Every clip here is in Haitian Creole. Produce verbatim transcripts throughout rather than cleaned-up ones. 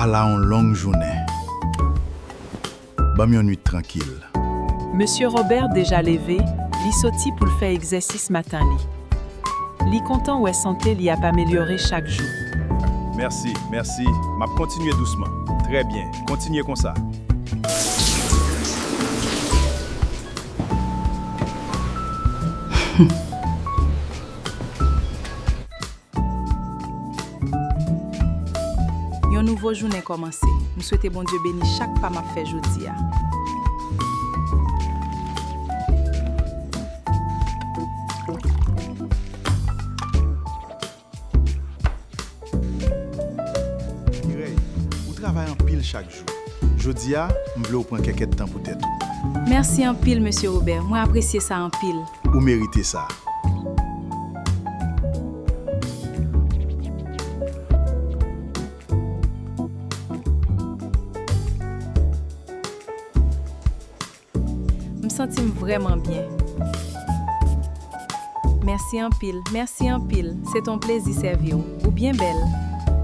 Ala yon long jounen. Ban m yon nuit trankil. Mesye Robert deja leve, li soti pou l fè egzèsis maten li. Li kontan wè sante li ap amelyore chak jou. Mèsi, mèsi. M ap kontinye dousman. Trè byen. Kontinye konsa. Yon nouvo jounen kòmanse. M swete Bondye beni chak pa m ap fè jodi a. Mireille, ou travay anpil chak jou. Jodi a, m vle w pran kèk èdtan pou tèt ou. Mèsi anpil, Mesye Robert. Mwen apresye sa anpil. Ou merite sa. M santi m vrèman byen. Mèsi anpil, mèsi anpil. Se t on plezi sèvi w. Ou byen bèl.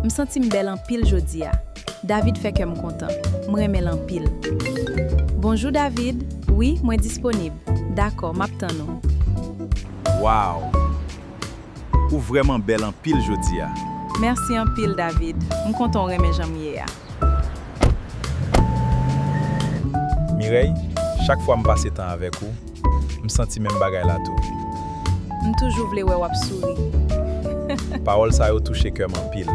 M santi m bèl anpil jodi a. David fè kè m kontan. M renmen l anpil. Bonjou, David. Wi, mwen disponib. Dakò, m ap tann ou. Wow! Ou vrèman bèl anpil jodi a. Mèsi anpil, David. M kontan w renmen jan m ye a. Mireille, chak fwa m pase tan avèk ou, m santi menm bagay la tou. M toujou vle wè w ap souri. Pawòl sa yo touche kè m anpil.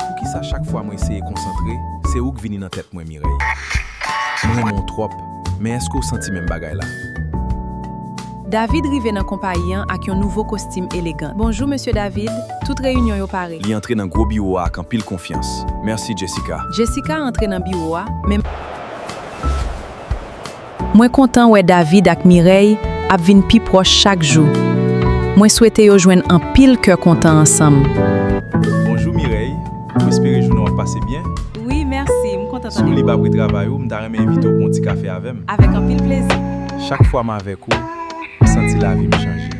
Poukisa chak fwa mwen eseye konsantre, se ou k vini nan tèt mwen, Mireille? M renmen w twòp, men èske w santi menm bagay la? David rive nan konpayi an ak yon nouvo kostim elegan. Bonjou, Mesye David. Tout reyinyon yo pare. Li antre nan gwo biwo a ak anpil konfyans. Mèsi, Jessica. Jessica antre nan biwo a, men Mwen kontan wè David ak Mireille ap vin pi pwòch chak jou. Mwen swete yo jwenn anpil kè kontan ansanm. Bonjou, Mireille. M espere jounen w ap pase byen. Wi, mèsi. M kontan tande. Si w lib apre travay ou, m ta renmen envite w pou yon ti kafe avè m. Avèk anpil plezi. Chak fwa m avèk ou, m santi lavi m chanje.